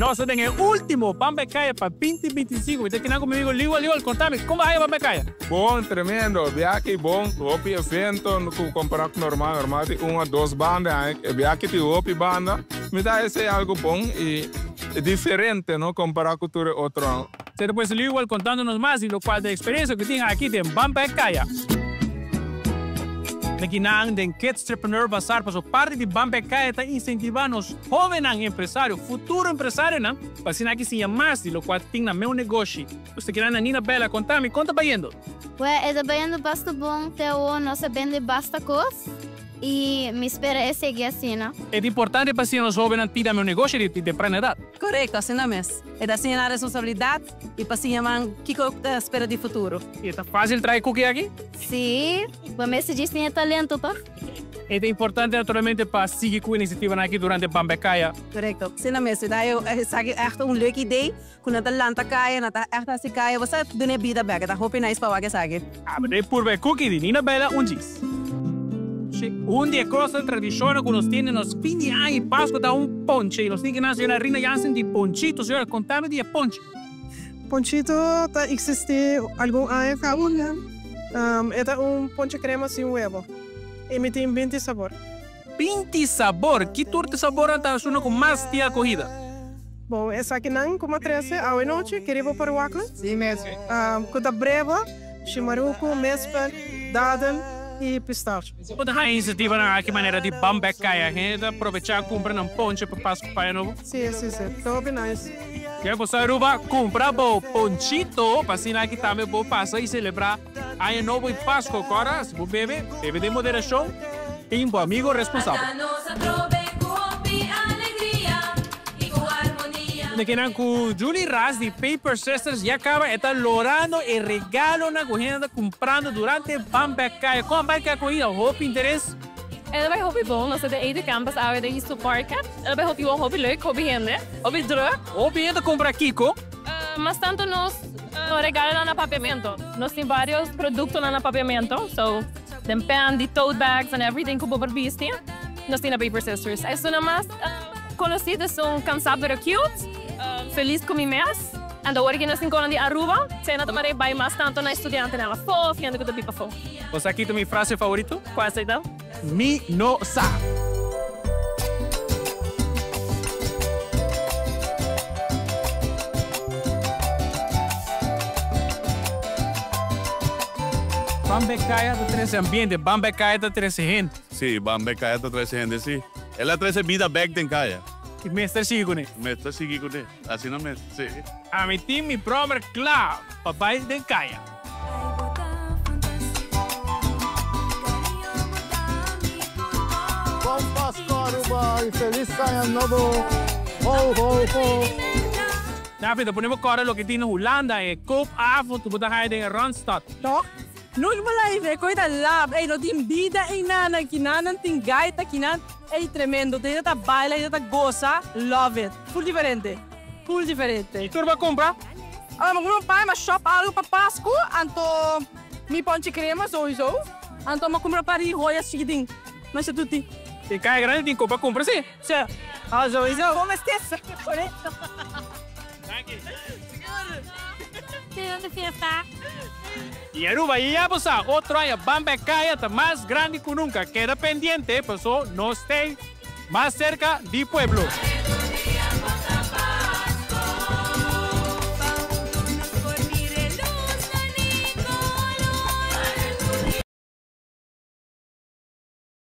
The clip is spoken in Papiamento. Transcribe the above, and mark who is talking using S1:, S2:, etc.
S1: Nos ta den e ultimo Ban Bai Kaya pa binti binti i sinku. Mi ta kinan ku mi amigo Liwa. Liwa, konta mi, kon bo haya Ban Bai Kaya?
S2: Bon, tremendo. Biaha bon, hopi evento ku kompara ku normal. Normal tin un o dos banda, e biaha tin hopi banda. Mi ta haya esei algu bon i diferente no kompara ku tur e otronan.
S1: Seta pues Liwal kontando nos mas di lokual ta e eksperensia ku tin aki den Ban Bai Kaya. Nekinan den Kidstrepreneur Bazaar paso parti di Ban Bai Kaya ta insentivá nos hóbennan empresario, futuro empresarionan, pa asina aki siña mas di lokual tin na meu negoshi. Nos ta keda na Nina Bella, konta mi kon ta bayendo?
S3: Wè, e ta bayendo basta bon te awor, nos a bende basta kos i mi spera e sigui asina.
S1: E ta importante pa siña nos hóbennan tin na meu negoshi di temprana edat.
S4: Korekto, asina mes. E ta siña nan responsabilidat i pa siña nan kiko ta spera di futuro.
S1: I e ta fásil traha e kuki aki?
S3: Sí, bo mester djis tin e talento pa.
S1: E ta importante naturalmente pa sigui ku inisiativanan aki durante Bambe Kaya.
S4: Korekto, asina mes. Mi ta haña esaki ègt un leuk idee ku nan ta lanta kaya, nan ta ègt hasi kaya. Bo sa duna e bida bèk. E ta hopi nice pa wak esaki.
S1: Abo ta purba e kuki di Nina Bella un djis. Sí, un di e kosnan tradishonal ku nos tin den nos fin di aña i Pasku ta un ponche. I nos tin kinan señora Rina Jansen di Ponchito. Señora, konta mi di e ponche.
S5: Ponchito ta eksistí algun aña kaba. E ta un ponche krema sin webo i mi tin binti sabor.
S1: 20 sabor! Ki tur di sabornan ta asuna ku mas tin akohida?
S5: Bon, esakinan ku mi a trese awe nochi, kere bo por wak nan? Ku ta breva, shimaruku, mispel, dadel i pistacho.
S1: Bo ta haña inisiativanan aki manera di Ban Bek Kaya? Hende ta probechá kumpra nan ponche pa Pasku pa Aña Nobo?
S5: Si, si, si. Ta hopi nice.
S1: Ke bo sa Aruba, kumpra bo ponchito pa asina aki tambe bo pasa i selebrá Aña Nobo i Pasku. Kòrda, si bo bebe, bebe den moderashon. Tin bo amigo responsabel. De kinan ku Julie Ras di Paper Sisters ya kaba e ta lorando e regalonan ku hende ta kumprando durante Ban Bek Kaya. Kon bai kaya ku hia hopi interes?
S6: E ta bai hopi bon. Nos ta den Eite Campus awe den Histo Parke. E ta bai hopi bon, hopi leuk, hopi hende, hopi druk.
S1: Hopi hende ta kumpra kiko?
S6: Mas tantu nos regalonan na Papiamento. Nos tin varios produktonan na Papiamento, so. Den pen di tote bags and everything ku bo por bisti, nos tin na Paper Sisters. Esun a mas konosí, esun Cansá pero Cute, Feliz ku mi mes. Anto ora ki nos tin konan di Aruba, esei na ta mara e bai mas tantu na e studiantenan afó of hende ku ta biba afó.
S1: Bo sa ki ta mi frase favorito?
S6: Kua esei ta?
S1: Mi no sa. Ban Bek Kaya ta trese ambiente, Ban Bek Kaya ta trese hende.
S7: Sí, Ban Bek Kaya ta trese hende, sí. El a trese bida bek den kaya.
S1: I mester sigui kuné.
S7: Mester sigui kuné, asina mes, sí.
S1: Ami tin mi bròmer kla pa bai den kaya.
S8: Bon Pascua Aruba y feliz aña nobo ho ho ho.
S1: David, ta pone bo kòrda loke tin na Hulanda, e koopavond ku bo ta haya den e Randstad.
S4: Tòg, nos bo life e koi ta laf, ey no tin bida eynan, kinanan tin gaita, kinan, ey tremendo, hende ta baila, hende ta gosa, love it, full diferente. Full diferente.
S1: Y tur bo a cumpra?
S4: Mi a cumpra un par, mi a shop algo pa Pascu, anto mi ponche crema sowieso, anto mi a cumpra un par di joyas chikitin, masha tuti.
S1: E caja grandi tin cu pa cumpra si?
S4: Si, ah sowieso. Bo mester sa correcto.
S1: Danki.
S4: Sigur.
S6: Te donde fiesta?
S1: Y Aruba ya bo sa, otro aña Bamba e Caya ta mas grandi cu nunca. Keda pendiente paso nos stay mas cerca di pueblo.